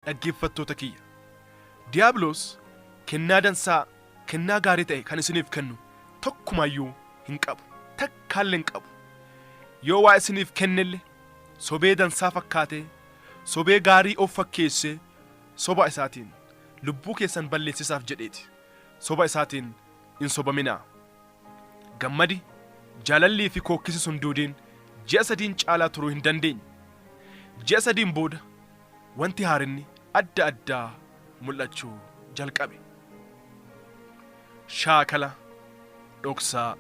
Dhaggeeffattoota kiyya, Diiyaabiloos kennaa dansaa, kennaa gaarii ta'e kan isiniif kennu tokkumaayyuu hin qabu. Takkaallee hin qabu. Yoo waa isiniif kennelle sobee dansaa fakkaatee, sobee gaarii of fakkeessee soba isaatiin lubbuu keessan balleessisaaf jedheeti. Soba isaatiin hin sobaminaa. Gammadi, jaalallii fi kookkisi sun duudiin ji'a 3n caalaa turuu hin dandeenye. Ji'a 3n booda wanti haarinni adda addaa mul'achuu jalqabe. Shaakala dhoksaa.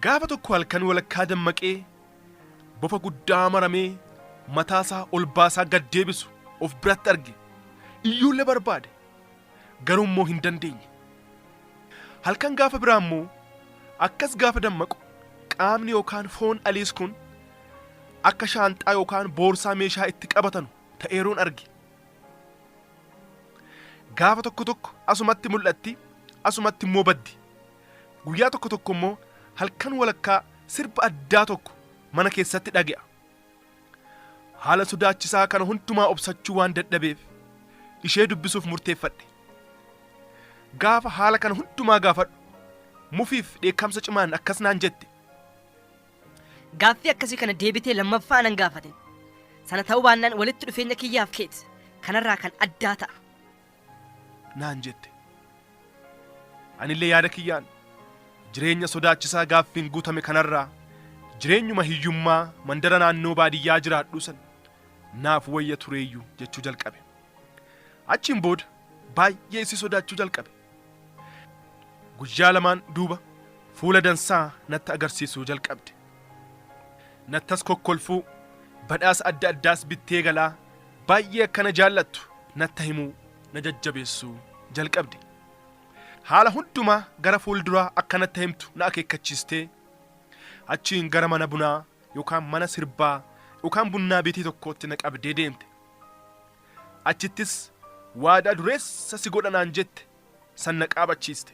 Gaafa tokko halkan walakkaa dammaqee bofa guddaa maramee mataasaa ol baasaa gad deebisu of biratti arge. Iyyuullee barbaade. Garuu immoo hin dandeenye. Halkan gaafa biraa immoo akkas gaafa dammaqu qaamni yookaan foon Aliis kun akka shaanxaa yookaan boorsaa meeshaa itti qabatanu ta'eeruun arge. Gaafa tokko tokko asumatti mul'atti, asumatti immoo baddi. Guyyaa tokko tokko immoo halkan walakkaa sirba addaa tokko mana keessatti dhage'a. Haala sodaachisaa kana hundumaa obsachuu waan dadhabeef ishee dubbisuuf murteeffadhe. Gaafa haala kana hundumaa gaafadhu mufiif dheekkamsa cimaan akkas naan jette. Gaaffii akkasii kana deebitee lammaffaa nan gaafatin. Sana ta'uu baannaan walitti dhufeenya kiyyaaf keet kanarraa kan addaa ta'a. Naan jette. Anillee yaada kiyyaan jireenya sodaachisaa gaaffiin guutame kanarraa jireenyuma hiyyummaa mandara naannoo baadiyyaa jiraadhuu san naaf wayya tureeyyu jechuu jalqabe. Achiin booda baay'ee isii sodaachuu jalqabe. Guyyaa lamaan duuba fuula dansaa natti agarsiisuu jalqabde. Nattas kokkolfuu, badhaasa adda addaas bittee galaa baay'ee akka na jaallattu natta himuu na jajjabeessuu jalqabde. Haala hundumaa gara fuulduraa akka natta himtu na akeekkachiistee achiin gara mana bunaa yookaan mana sirbaa yookaan bunnaa beetii tokkootti na qabdee deemte. Achittis waadaa dureessa si godha naan jette san na qaabachiiste.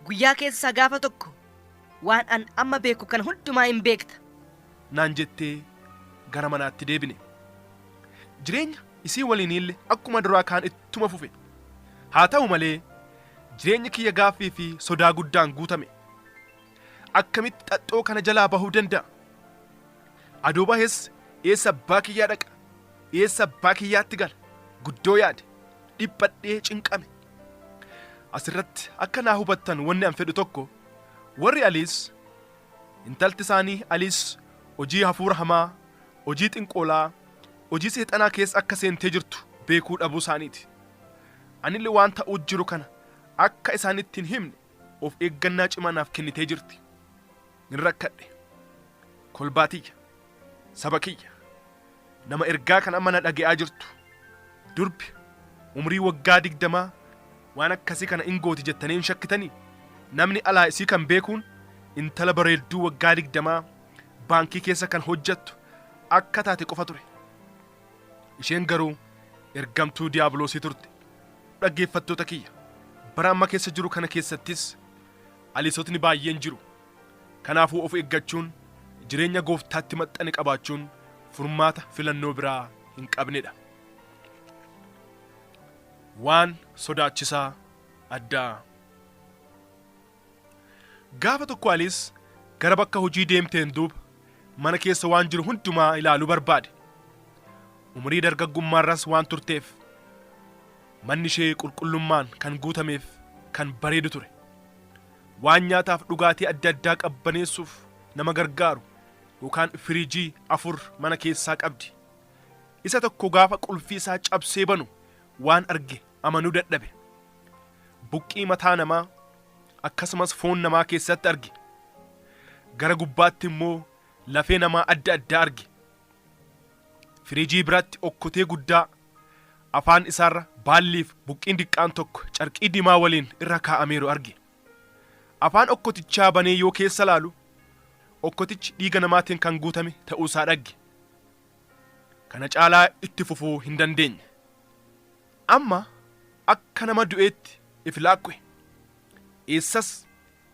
Guyyaa keessaa gaafa tokko waan an amma beeku kana hundumaa in beekta. Naan jettee gara manaatti deebine. Jireenya isii waliiniille akkuma duraa kaan ittuma fufe. Haa ta'u malee jireenyi kiyya gaaffii fi sodaa guddaan guutame. Akkamitti xaxxoo kana jalaa bahuu danda'a? Adoo bahes eessa abbaa kiyyaa dhaqa? Eessa abbaa kiyyaatti gala? Guddoo yaade. Dhiphadhee cinqame. Asirratti akka naa hubattan wanni an fedhu tokko warri Aliis intalti isaanii Aliis hojii hafuura hamaa, hojii xinqoolaa, hojii seexanaa keessa akka seentee jirtu beekuu dhabuu isaaniiti. Anille waan ta'uu jiru kana akka isaanitti hin himne of eeggannaa cimaa naaf kennitee jirti. Hin rakkadhe. Kolbaa tiyya, saba kiyya, nama ergaa kana amma na dhage'aa jirtu, durbi umrii waggaa 20 waan akkasii kana in gooti jettanii hin shakkitanii? Namni alaa isii kan beekuun intala bareedduu waggaa 20 baankii keessa kan hojjettu akka taate qofa ture. Isheen garuu ergamtuu diyaabiloosii turte. Dhaggeeffattoota kiyya, bara amma keessa jiru kana keessattis aliisotni baay'een jiru. Kanaafuu of eeggachuun, jireenya gooftaatti maxxane qabaachuun furmaata filannoo biraa hin qabnedha. Waan sodaachisaa addaa. Gaafa tokko Aliis gara bakka hojii deemteen duuba mana keessa waan jiru hundumaa ilaaluu barbaade. Umurii dargaggummaarras waan turteef manni ishee qulqullummaan kan guutameef kan bareedu ture. Waan nyaataaf dhugaatii adda addaa qabbaneessuuf nama gargaaru yookaan firiijii 4 mana keessaa qabdi. Isa tokko gaafa qulfii isaa cabsee banu waan arge amanuu dadhabe. Buqqii mataa namaa akkasumas foon namaa keessatti arge. Gara gubbaatti immoo lafee namaa adda addaa arge. Firiijii biratti okkotee guddaa afaan isaarra baalliif buqqiin diqqaan tokko carqii diimaa waliin irra kaa'ameeru arge. Afaan okkotichaa banee yoo keessa laalu okkotichi dhiiga namaatiin kan guutame ta'uusaa dhagge. Kana caalaa itti fufuu hin dandeenye. Amma akka nama du'eetti if laakkwe. Eessas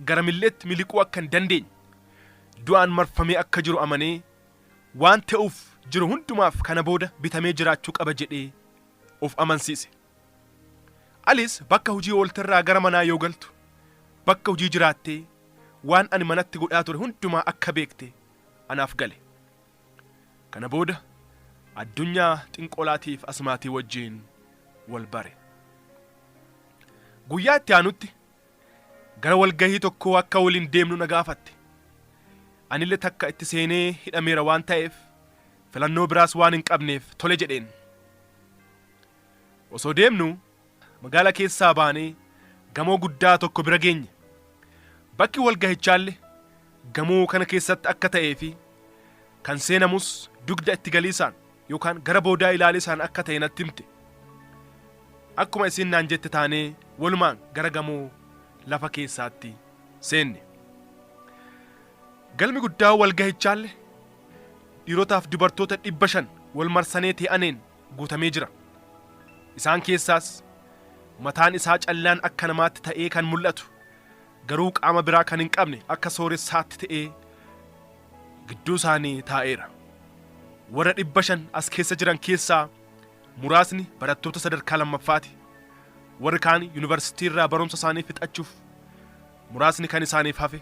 garamilleetti miliquu akka hin dandeenye, du'aan marfamee akka jiru amanee waan ta'uuf jiru hundumaaf kana booda bitamee jiraachuu qaba jedhee of amansiise. Alis bakka hojii oolterraa gara manaa yoo galtu, bakka hojii jiraattee waan ani manatti godhaa ture hundumaa akka beekte anaaf gale. Kana booda addunyaa xinqolaatiif asmaatii wajjin wal bare. Guyyaa itti aanutti gara walgahii tokkoo akka waliin deemnu na gaafatte. Anillee takka itti seenee hidhameera waan ta'eef, filannoo biraas waan hin qabneef tole jedheen. Osoo deemnu magaala keessaa baanee gamoo guddaa tokko bira geenye. Bakki walgahichaallee gamoo kana keessatti akka ta'ee fi kan seenamus dugda itti galiisaan yookaan gara boodaa ilaalisaan akka ta'e natti himte. Akkuma isin naan jette taanee walumaan gara gamoo lafa keessaatti seenne. Galmi guddaa walgahichaallee dhiirotaaf dubartoota 500 wal marsanee tee'aneen guutamee jira. Isaan keessaas mataan isaa callaan akka namaatti ta'ee kan mul'atu, garuu qaama biraa kan hin qabne akka sooressaatti ta'ee gidduu isaanii taa'eera. Warra 500 as keessa jiran keessaa muraasni barattoota sadarkaa lammaffaati. Warri kaan yuunivarsiitii irraa barumsa isaanii fixachuuf muraasni kan isaaniif hafe.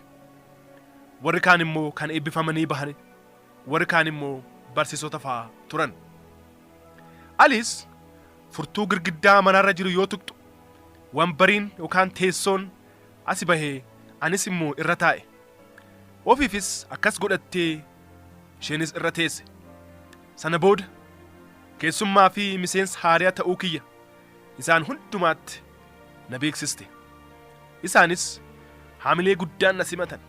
Warri kaan immoo kan eebbifamanii bahan, warri kaan immoo barsiisota fa'aa turan. Alis furtuu girgiddaa manaarra jiru yoo tuqxu, wambariin yookaan teessoon asi bahee anis immoo irra taa'e. Ofiifis akkas godhattee isheenis irra teesse. Sana booda keessummaa fi miseensa haariyaa ta'uu kiyya isaan hundumaatti na beeksiste. Isaanis haamilee guddaan na simatan.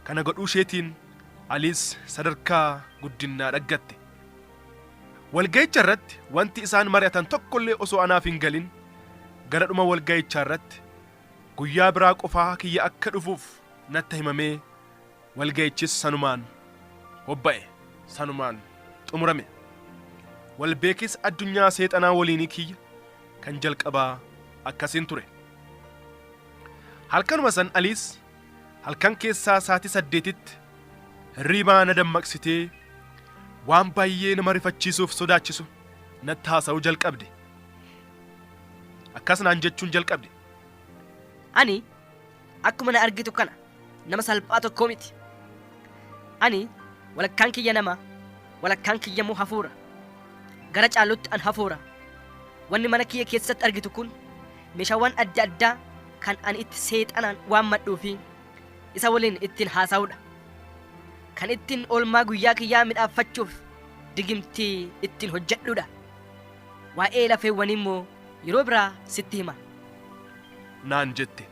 Kana godhuu isheetiin Aliis sadarkaa guddinnaa dhaggatte. Walga'icha irratti wanti isaan mari'atan tokkollee osoo anaaf hin galin, gara dhuma walga'ichaa irratti guyyaa biraa qofaa kiyya akka dhufuuf natti himamee walga'ichis sanumaan hobba'e, sanumaan xumurame. Walbeekis addunyaa seexanaa waliinii kiyya kan jalqabaa akkasiin ture. Halkanuma san Aliis halkan keessaa sa'aatii 8tti hirriibaa na dammaqsitee waan baay'ee nama rifachiisuuf sodaachisu natti haasa'uu jalqabde. Akkas naan jechuun jalqabde. Ani akkuma na argitu kana nama salphaa tokkoo miti. Ani walakkaan kiyya nama, walakkaan kiyya immoo hafuura. Gara caalutti an hafuura. Wanni mana kiyya keessatti argitu kun meeshaawwan adda addaa kan ani itti seexanaan waammadhuu fi isa waliin ittiin haasa'udha. Kan ittiin oolmaa guyyaa kiyyaa midhaaffachuuf digimtii ittiin hojjedhudha. Waa'ee lafeewwanii immoo yeroo biraa sitti hima. Naan jette.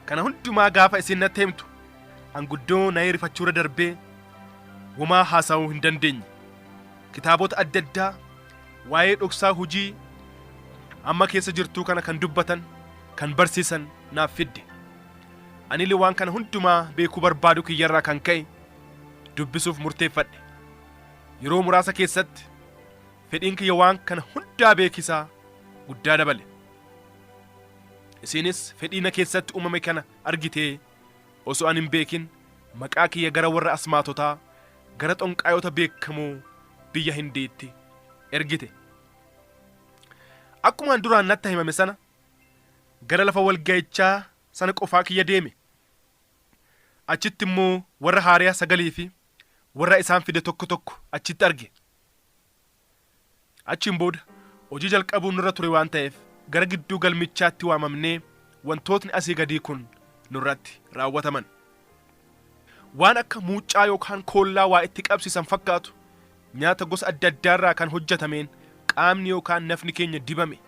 Kana hundumaa gaafa isin natti himtu anguddoo na rifachuurra darbee womaa haasa'uu hin dandeenye. Kitaabota adda addaa waa'ee dhoksaa hojii amma keessa jirtuu kana kan dubbatan, kan barsiisan naaf fidde. Anillee waan kana hundumaa beekuu barbaadu kiyyarraa kan ka'e dubbisuuf murteeffadhe. Yeroo muraasa keessatti fedhiin kiyya waan kana hundaa beekisaa guddaa dabale. Isiinis fedhii na keessatti uumame kana argitee osoo ani hin beekin maqaa kiyya gara warra asmaatotaa, gara xonqaayota beekamoo biyya Hindiitti ergite. Akkumaan duraan natti himame sana gara lafa walga'ichaa sana qofaa kiyya deeme. Achitti immoo warra haariyaa 9 fi warra isaan fide tokko tokko achitti arge. Achiin booda hojii jalqabuun nurra ture waan ta'eef gara gidduu galmichaatti waamamnee wantootni asii gadii kun nurratti raawwataman. Waan akka muuccaa yookaan koollaa waa itti qabsiisan fakkaatu nyaata gosa adda addaarraa kan hojjetameen qaamni yookaan nafni keenya dibame.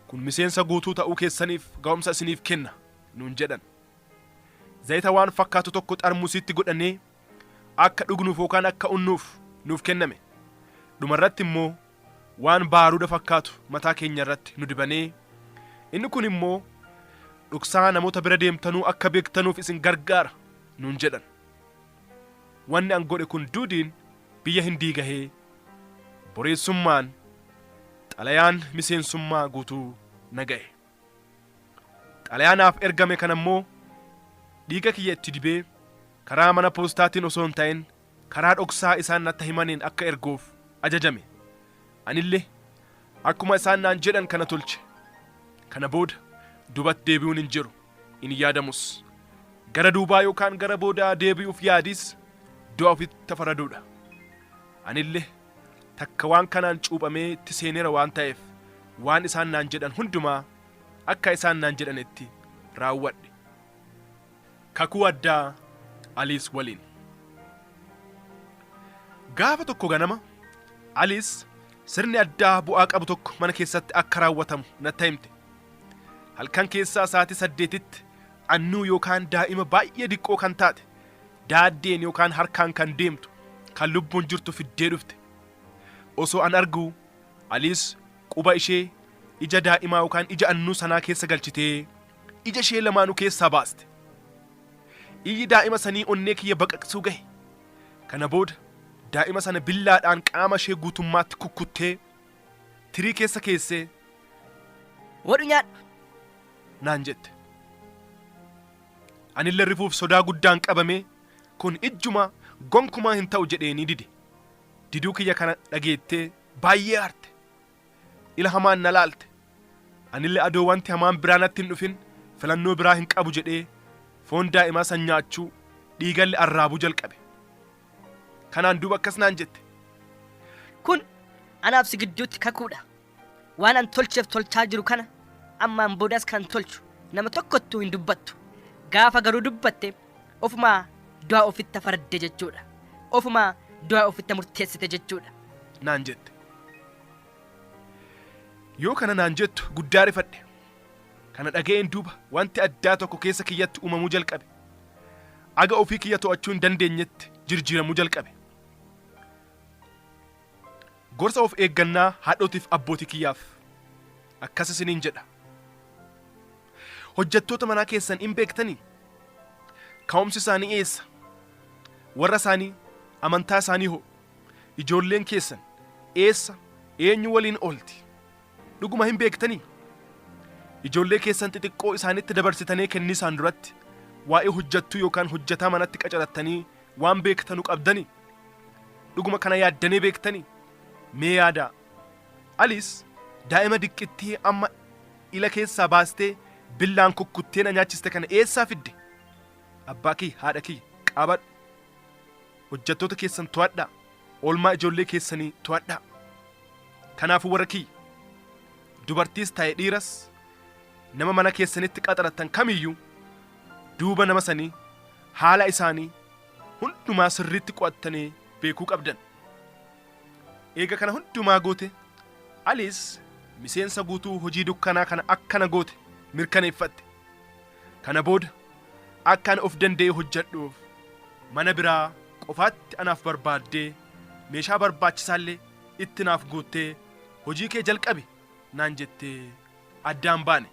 Kun miseensa guutuu ta'uu keessaniif ga'umsa isiniif kenna nuun jedhan. Zayita waan fakkaatu tokko xarmusiitti godhanee akka dhugnuuf yookaan akka unnuuf nuuf kenname. Dhumarratti immoo waan baaruuda fakkaatu mataa keenya irratti nu dibanee, inni kun immoo dhoksaa namoota bira deemtanuu akka beektanuuf isin gargaara nuun jedhan. Wanni an godhe kun duudiin biyya Hindii gahee boreessummaan xalayaan miseensummaa guutuu na ga'e. Xalayaa naaf ergame kana immoo dhiiga kiyya itti dibee karaa mana poostaatiin osoo hin ta'in karaa dhoksaa isaan natti himaniin akka erguuf ajajame. Anillee akkuma isaan naan jedhan kana tolche. Kana booda duubatti deebi'uun hin jiru, hin yaadamus. Gara duubaa yookaan gara boodaa deebi'uuf yaadis du'a ofitti faraduudha. Anillee takka waan kanaan cuuphamee itti seeneera waan ta'eef waan isaan naan jedhan hundumaa akka isaan naan jedhanitti raawwadhe. Kakuu addaa Aliis waliin. Gaafa tokko ganama Aliis sirni addaa bu'aa qabu tokko mana keessatti akka raawwatamu natti himte. Halkan keessaa sa'aatii 8tti annuu yookaan daa'ima baay'ee diqqoo kan taate daaddeen yookaan harkaan kan deemtu kan lubbuun jirtu fiddee dhufte. Osoo an arguu Aliis quba ishee ija daa'imaa yookaan ija annuu sanaa keessa galchitee ija ishee lamaanuu keessaa baaste. Iyyi daa'ima sanii onnee kiyya baqaqsuu gahe. Kana booda daa'ima sana billaadhaan qaama ishee guutummaatti kukkuttee tirii keessa keessee Wadhu nyaadhu. naan jette. Anillee rifuuf sodaa guddaan qabamee kun ijjuma gonkumaa hin ta'u jedheenii dide. Diduu kiyya kana dhageettee baay'ee aarte. Ila hamaan na laalte. Anillee adoo wanti hamaan biraa natti hin dhufin filannoo biraa hin qabu jedhee foon daa'imaa san nyaachuu dhiigalli arraabuu jalqabe. Kanaan duuba akkas naan jette. Kun anaaf si gidduutti kakuudha. Waan an tolcheef tolchaa jiru kana ammaan boodas kan tolchu nama tokkottuu hin dubbattu. Gaafa garuu dubbatte ofumaa du'a ofitti faradde jechuudha. Ofumaa du'a ofitti murteessite jechuudha. naan jette. Yoo kana naan jettu guddaa rifadhe. Kana dhaga'een duuba wanti addaa tokko keessa kiyyatti uumamuu jalqabe. Aga ofii kiyya to'achuu hin dandeenyetti jirjiiramuu jalqabe. Gorsa of eeggannaa haadhotiif abbootii kiyyaaf akkas isiniin jedha. Hojjettoota manaa keessan hin beektanii? Ka'umsi isaanii eessa? Warra isaanii, amantaa isaanii hoo? Ijoolleen keessan eessa, eenyu waliin oolti? Dhuguma hin beektanii? Ijoollee keessan xixiqqoo isaanitti dabarsitanii kennii isaan duratti waa'ee hojjettuu yookaan hojjetaa manatti qacarattanii waan beektanu qabdanii? Dhuguma kana yaaddanii beektanii? Mee yaadaa. Aliis daa'ima diqqittii amma ila keessaa baastee billaan kukkuttee na nyaachiste kana eessaa fidde? Abbaa kiyya, haadha kiyya, qabadhu. Hojjettoota keessan to'adhaa. Oolmaa ijoollee keessanii to'adhaa. Kanaafuu warra kiyya, dubartiis ta'e dhiiras nama mana keessanitti qaxarattan kamiyyuu duuba nama sanii haala isaanii hundumaa sirriitti qo'attanii beekuu qabdan. Eega kana hundumaa goote Aliis miseensa guutuu hojii dukkanaa kana akkana goote mirkaneeffatte. Kana booda akka ani of danda'ee hojjedhuuf mana biraa qofaatti anaaf barbaaddee meeshaa barbaachisaallee itti naaf guuttee hojii kee jalqabi naan jettee addaan baane.